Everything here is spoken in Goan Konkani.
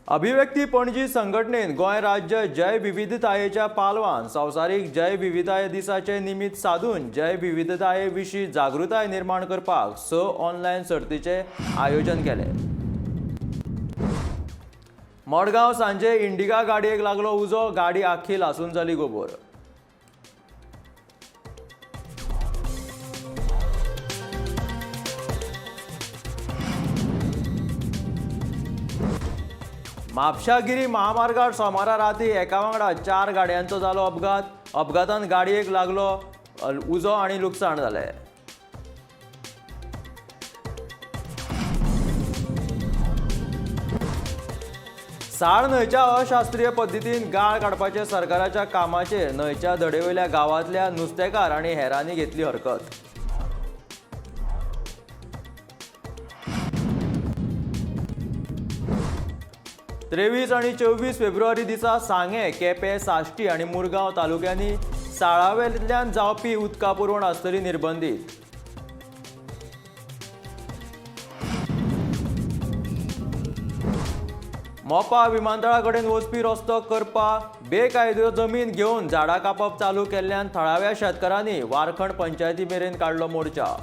अभिव्यक्ती पणजी संघटनेन गोंय राज्य जैवविविधतायेच्या पालवान संवसारीक जैवविविधताय दिसाचे निमित्त साधून जैवविविधताये विशीं जागृताय निर्माण करपाक 6 ऑनलायन सर्तीचें आयोजन केलें। मडगांव सांजे इंडिका गाडयेक लागलो उजो, गाडी आख्खी लासून जाली गोबोर। म्हापशागिरी महामार्गार सोमारा राती एका वांगडा 4 गाडयांचो जालो अपघात। अपघातान गाडयेक लागलो उजो आनी लुकसाण जालें। साळ न्हंयच्या अशास्त्रीय पद्दतीन गाळ काडपाचे सरकाराच्या कामाचेर न्हंयच्या धडेवयल्या गांवांतल्या नुस्तेकार आनी हेरांनी घेतली हरकत। 23 आनी 24 फेब्रुवारी दिसा सांगें, केपें, साश्टी आनी मुरगांव तालुक्यांनी साळावेल्यान जावपी उदका पुरवण आसतली निर्बंधीत। मोपा विमानतळा कडेन वचपी रस्तो करपाक बेकायदो जमीन घेवन झाडां कापप चालू केल्ल्यान थळाव्या शेतकारांनी वारखंड पंचायती मेरेन काडलो मोर्चा।